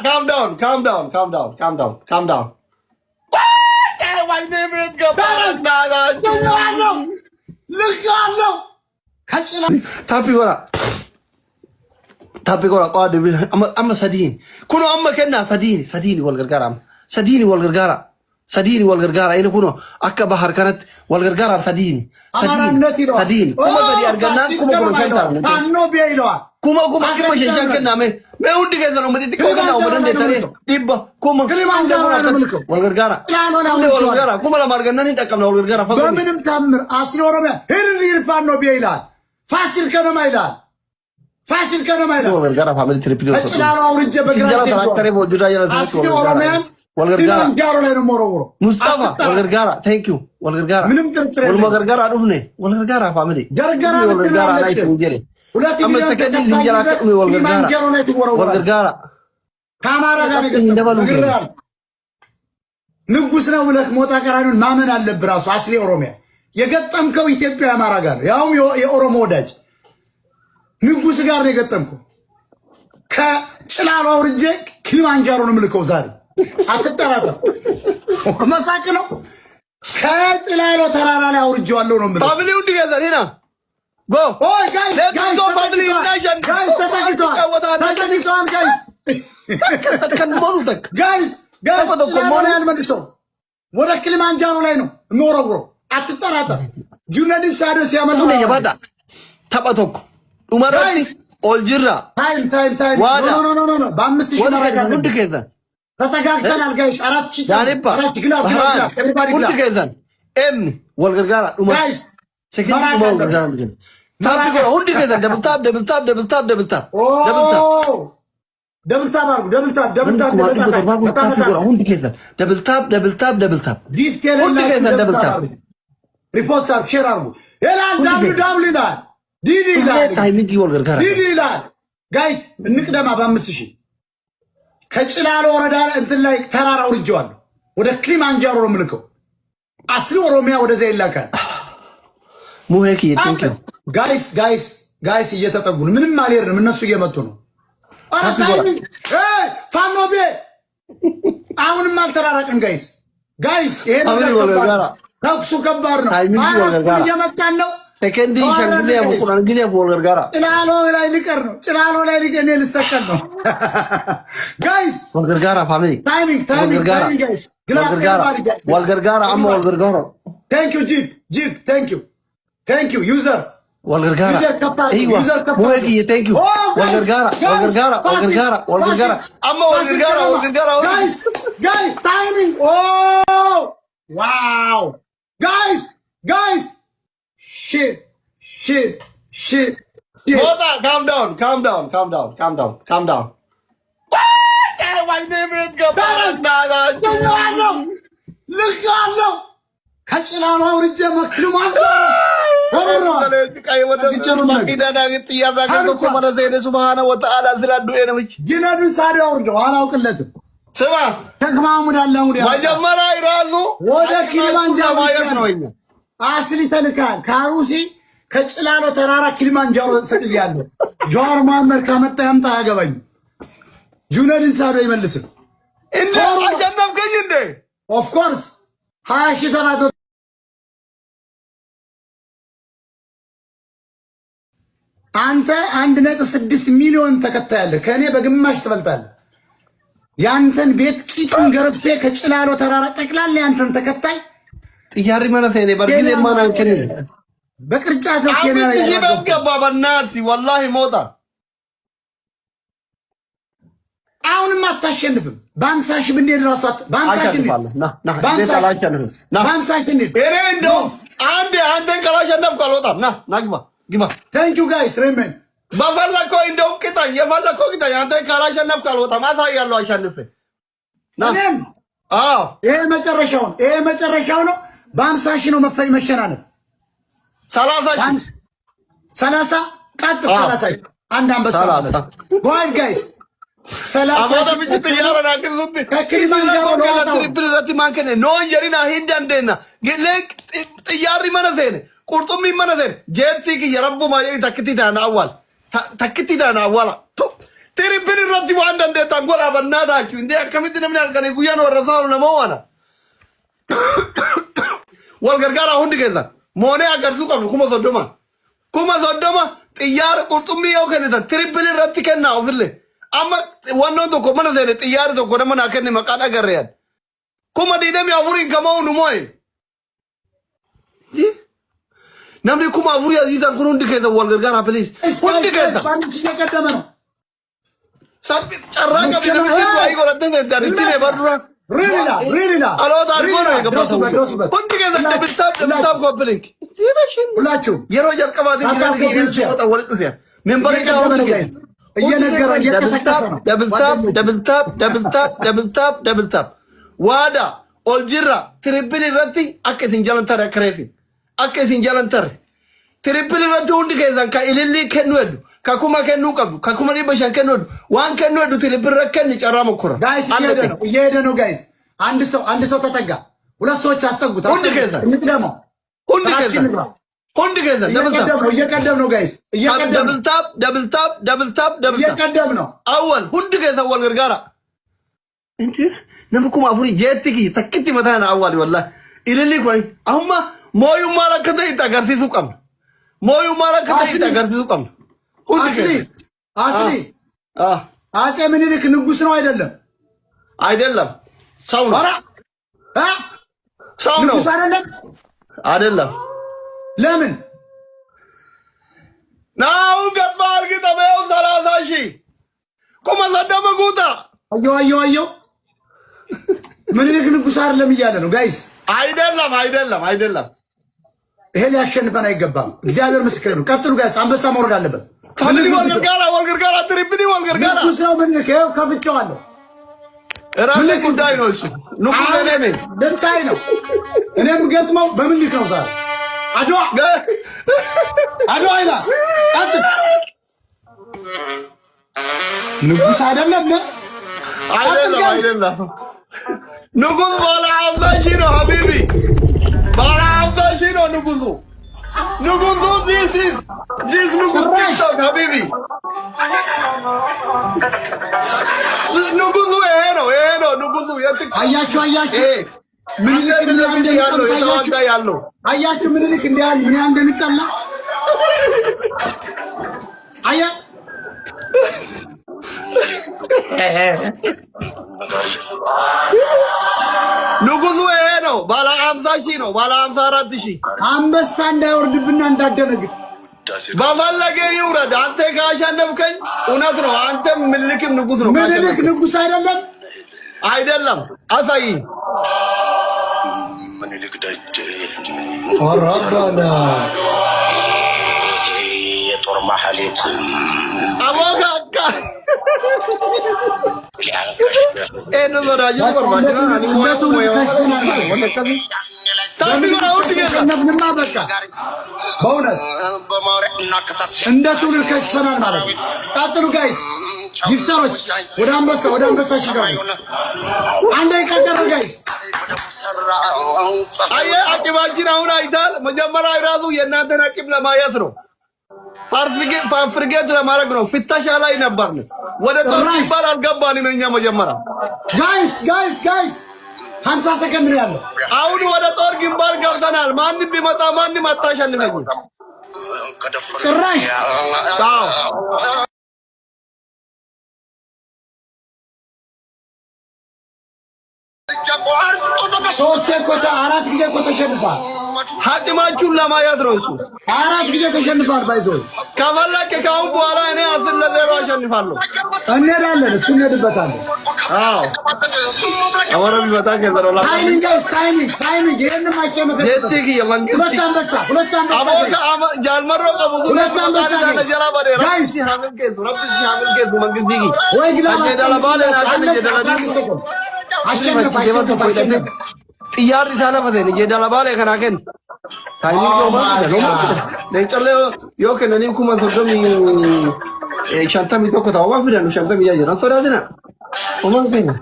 Calm down, calm down, calm down, calm down, calm down. ወይኔ ቤት ገባ። ልኬዋለሁ። ከጭላ Tap godhaa, tap godhaa. Amma sadiin kunoo amma kennaa, sadiin, sadiin wal gargaara, amma sadiin wal gargaara, sadiin wal gargaara. Inni kunoo akka bahar kanatti wal gargaara, sadiin. አማራነት ይለዋል። Sadiin 3000 argannaan 15,000 ta'a. ፋኖ ቢያ ይለዋል። Kuma kuma 5,500 kennaa. Mee mee, hundi keessan uummati xiqqoo kennaa, uummata dandeessanii dhibba kuma ክሊማንጃሮ ላይ ነው የምልከው። wal gargaara. Hundi wal gargaara, 2000 argannaan hin dhaqqabna, wal gargaara fagoo. በምንም ታምር አስሊ ኦሮሚያ ሂር ፋኖ ቢያ ይላል። ፋሲል ከነማ ይላል። ፋሲል ከነማ ይላል። Wal gargaara family, triple. ከጭላሎ አውርጄ በግራ jala taraktaree booddirraa jala. አስሊ ኦሮሚያን Wal gargaara. ክሊማንጃሮ ላይ ነው የምወረውረው። Mustafa, wal gargaara, thank you, wal gargaara. ምንም ጥርጥር waluma የለኝም። gargaaraa dhufne, wal gargaaraa family. ገርገራ wal ብትል gargaaraa አለች። naa isin jedhe. ሁለት amma ሚሊዮን sekondii ተከታይ jala ይዘህ akka dhume wal gargaara. ክሊማንጃሮ ላይ wal ትወረውራለህ። gargaara. ከአማራ ጋር ነው hin የገጠመው። dabalu. ነግሬሃለሁ። ንጉስ ነው ብለህ ሞጣ ቀራኒውን ማመን አለብህ። ራሱ አስሊ ኦሮሚያ የገጠምከው ኢትዮጵያ አማራ ጋር ነው። ያውም የኦሮሞ ወዳጅ ንጉስ ጋር ነው የገጠምከው። ከጭላሎ አውርጄ ኪሊማንጃሮ ነው የምልከው ዛሬ፣ አትጠራጠር። መሳቅ ነው። ከጭላሎ ተራራ ላይ አውርጄዋለሁ ነው የምልህ። Family, hundi keessan hina go. ኦይ guys, Let's guys go, family. እናሸንፍ። Guys ተጠግተዋል፣ ተጠግተዋል guys. Takkan moonu takka. Guys, guys. ተፈቶ እኮ ጭላሎ ሞሉ። ላይ አልመልሰው፣ ወደ ኪሊማንጃሮ ላይ ነው የምወረውረው። አትጠራጠር። ጁነዲን ሳዶ ሲያመጣ Dhufne, jabaadha. Tapha tokko dhumarratti Guys! Ol jirra. Time, time, time. ዋዳ። No, no, no, no, በ5,000 warri መራቅ keessan hundi አለብን። keessan ተጠጋግተናል guys። 4,000 Daanibba 4,000. Glove, glove, Bahraan glove, everybody. Hundi Glove. keessan emni wal gargaara dhuma Guys. sekendii መራቅ dhuma wal አለብን። gargaara hundi keessan. Tap godha hundi keessan, double tap, double tap, double tap, double tap, double tap. Double tap አድርጉ። Double tap, double tap. Kuma 700 kun tap godha hundi keessan, double tap, double tap, double tap. Gift hundi የሌላችሁ keessan double double tap tap. አድርጉ። Repost አድርጉ፣ share አድርጉ ይላል። W W ይላል። ዲዲ ይላል። Timing wal gargaara. ዲዲ ይላል። Guys, እንቅደማ በ5,000። ከጭላሎ ወረዳ እንትን ላይ ተራራ አውርጄዋለሁ። ወደ ክሊማንጃሮ ነው የምልከው። አስሊ ኦሮሚያ ወደዚያ ይላካል። Muhee kiyya, thank you. Guys, guys, guys, እየተጠጉ ነው። ምንም አልሄድንም። እነሱ እየመጡ ነው። ኧረ timing ፋኖ ቤ አሁንም አልተራራቅም። Guys, guys, ይሄ family wal gargaara. ተኩሱ ከባድ ነው። Timing አራቱን wal gargaara. እየመጣን ነው። Sekendii shan gisee afur, 10 gisee afur wal gargaara. ጭላሎ ላይ ሊቀር ነው። ጭላሎ ላይ ሊቀር፣ እኔ ልሰቀል ነው። Guys. Wal gargaara family. Timing, wal timing. Gargaara. Timing, guys. Wal gargaara, wal gargaara, amma wal gargaara. Thank you ጂፕ ጂፕ, thank you, thank you user. Wal gargaara. User ከፍ አድርጉ, Eywa. User ከፍ Muhee አድርጉ። kiyya, thank you. Oh, wal guys, gargaara, wal guys, gargaara, wal ፋሲል, gargaara, wal ፋሲል, gargaara, amma wal ፋሲል gargaara, wal ከነማ። gargaara. Guys, guys, timing. Oh wow, guys, guys, shit, shit, shit. ሞጣ, calm down, calm down, calm down, calm down, calm down. ወይኔ ቤት ገባ። ልኬዋለሁ፣ ልኬዋለሁ። ከጭላሎ አውርጄ መክልሟል ወርውረዋል። Subhaana wa ta'ala sila du'e namichi. ጅነዱን ሳዲ አውርደው አላውቅለትም። ስማ። ሼክ ማህሙድ አላሙዲ መጀመሪያ ራሱ ወደ ኪሊማንጃሮ ማየት ነው እኛ። አስሊ ተልካል። ከአሩሲ ከጭላሎ ተራራ ኪሊማንጃሮ ሰቅያለሁ። ጀዋር መሐመድ ካመጣ ያምጣ፣ አያገባኝም። ጁነዲን ሳዶ አይመልስም። እንዴ አሸነፍከኝ እንዴ? Of course, 20,700። አንተ 1.6 ሚሊዮን ተከታይ አለ። ከእኔ በግማሽ ትበልጣለህ። ያንተን ቤት ቂጡን ገርፌ ከጭላሎ ተራራ ጠቅላላ ያንተን ተከታይ Xiyyaarri mana seene bargine mana kennin. በቅርጫት ነው ኬንያ 5,000 ያደረገው። ቤት ገባ። በእናትህ ወላሂ ሞጣ። አሁንም አታሸንፍም። በ50,000 ብንሄድ ራሱ በ50,000 እንሂድ። አሸንፋለሁ። ና ና፣ እንዴት አላሸንፍም? ና። በ50,000 እንሂድ። እኔ እንደውም አንዴ አንተን ካላሸነፍኩ አልወጣም። ና ና፣ ግባ ግባ። Thank you guys ሬመን። በፈለከው እንደውም ቅጣኝ፣ የፈለከው ቅጣኝ። አንተን ካላሸነፍኩ አልወጣም። አሳያለሁ አሸንፌ። ና። እኔም አዎ። ይሄ መጨረሻው ነው። ይሄ መጨረሻው ነው። በ50,000 ነው መሸናነፍ። 30,000። 30 ቀጥ አዎ። 30,000 አንድ አንበሳ 30። Go ahead guys, 30 Amoota ሺህ biyyi xiyyaara naaqisutti. ከኪሊማንጃሮ ነው ያወጣው። Triple irratti maan kenne noon jedhina hin dandeenya. Xiyyaarri mana seene, qurxummiin mana seene, jeettii kiyya rabbumaa jedhi takkitti taana awwaal, takkitti taana awwaala. Triple irratti waan dandeettan godhaa በእናታችሁ። እንዴ akkamitti namni halkanii guyyaan warra saanu nama waana. Wal gargaaraa hundi keessan. Moonee agarsiisuu qabnu 30,000. 30,000 xiyyaara qurxummii yoo kennitan triple irratti kennaa ofillee. Amma wannoon tokko mana seene xiyyaarri tokko nama naa kenne maqaa dhagarreeyyan. 24,000 kama nu moo'e. Namni 4,000 asiisan kun hundi keessan wal gargaaraa please. Hundi keessan. በአንድ እየቀደመ ነው። Carraa qabdi namni waayii godhattee seente ani itti mee bar dura. ሪሪላ ሪሪላ Dhaloota arguu ነው የገባ ሰው ድረሱበት። hundi keessan double tap, double tap, copy link. ሁላችሁ Yeroo jalqabaatiif tap tap copy walitti dhufe. Membarii እየቀደመ ነው guys። እየነገረ እየቀሰቀሰ ነው። Double tap, double tap, double tap, double tap, double tap. Waada ol jirra triple irratti akka isin jalan tarre akka reefi akka isin jalan tarre triple irratti hundi keessan ka ilillii kennuu heddu ka kuma kennuu qabdu ka 500,000 kennuu heddu waan kennuu heddu triple irra kenni carraa mokkora. Guys እየሄደ ነው እየሄደ ነው guys። አንድ ሰው አንድ ሰው ተጠጋ። ሁለት ሰዎች አስጠጉት። ሁንዲ keessan እንቅደመው። Hundi keessan hundi keessan double tap እየቀደም ነው እየቀደም ነው guys እየቀደም ነው Double tap, double tap, double tap, double tap. እየቀደም ነው። Awwal hundi keessan wal gargaara. Nama 4,000 jeetti kiyya takkitti mataa na awwaali wallahi. Ililli kun amma mooyuu maal akka ta'e itti agarsiisuu qabna. Mooyuu maal akka ta'e itti agarsiisuu qabna. Hundi አስሊ keessan. አስሊ Ah, አጼ ምኒልክ ንጉስ ነው አይደለም? አይደለም ሰው ነው። ኧረ እ ሰው ነው። ንጉስ አይደለም? አይደለም። ለምን? ናሁን ገጥማ አርግጠመው 30,000 30,000 guutaa. አየው አየው አየው ምኒልክ ንጉስ አይደለም እያለ ነው guys። አይደለም አይደለም አይደለም። ይሄ ሊያሸንፈን አይገባም። እግዚአብሔር ምስክር ነው። ቀጥሉ guys። አንበሳ መውረድ አለበት። Family wal gargaara, wal gargaara, triple wal gargaara. ንጉስ ነው ምኒልክ። ይኸው ከፍቼዋለሁ። ራሴ ጉዳይ ነው እሱ። ንጉስ እኔ ነኝ። ልታይ ነው። እኔም ገጥመው በምኒልክ ነው ዛሬ። አድዋ አድዋ ይላል። ቀጥል። ንጉስ አይደለም። አይደለም አይደለም። ንጉስ ባለ 50,000 ነው حبيبي፣ ባለ 50,000 ነው ንጉሱ። ንጉሱ this is this ንጉስ ቲክቶክ حبيبي። This ንጉሱ ይሄ ነው ይሄ ነው ንጉሱ የቲክቶክ። አያችሁ አያችሁ ይሄ ምኒልክ ምን ያህል ያለው እንደሚጠላ የተዋጋ ያለው። አያችሁ ምኒልክ እንዲህ ያህል ምን ያህል እንደሚጠላ አያ ንጉሱ ይሄ ነው። ባለ 50,000 ነው። ባለ 54,000። አንበሳ እንዳይወርድብና እንዳደነግጥ። በፈለገ ይውረድ። አንተ ካሸነፍከኝ እውነት ነው። አንተም ምልክም ንጉስ ነው። ምኒልክ ንጉስ አይደለም? አይደለም። አሳይኝ። ምኒልክ ደጅ ኧረ የጦር ማህሌት አቦካካ eenyu sodaachisuu barbaachisa? እንደ ትውልድ ከሽፈናል ማለት ነው። Tap godha hundi keessan. ካሸነፍንማ በቃ በእውነት እንደ ትውልድ ከሽፈናል ማለት ነው። ቀጥሉ guys፣ gifter ኦች ወደ አንበሳ ወደ አንበሳ ሽገሩ። አንድ ደቂቃ ቀረ guys። አየህ አቂባችን አሁን አይታል። መጀመሪያ ራሱ የእናንተን አቂብ ለማየት ነው፣ ፋፍርጌት ለማድረግ ነው። ፍተሻ ላይ ነበርን። ወደ ጦር ሲባል አልገባንም እኛ መጀመሪያ። Guys, guys, guys፣ 50 ሰከንድ ነው ያለው። አሁን ወደ ጦር ግንባር ገብተናል። ማንም ቢመጣ ማንም አታሸንፈኝም። ጭራሽ። አዎ። ሶስቴ እኮ አራት ጊዜ እኮ ተሸንፏል። አቅማችሁን ለማየት ነው እሱ። አራት ጊዜ ተሸንፏል። ባይዘው ከፈለክ ከአሁን በኋላ እኔ 10-0 አሸንፋለሁ። እንሄዳለን፣ እሱ እንሄድበታለን። አዎ አወረ ቢመጣ ከዘሮ ላ Timing guys፣ timing, timing። ይሄንን ማሸነፍ ጀቲ የመንግስት ሁለት አንበሳ፣ ሁለት አንበሳ። አቦ ጃልመሮ ቀቡ ሁለት አንበሳ ጀላ ባዴ Guys። ረቢ ሲ ረቢ ሲ ሀምል ኬሱ መንግስት ወይ glove ጀዳላ ባሌ አሸነፍ አሸነፍ አሸነፍ። Xiyyaarri isaa lafa seene jeedala baalee kanaa kennu. Timing leencallee yoo kennanii 30,051 ta'a. Homaa fidan 56 jiran sodaatina. Homaa kenna.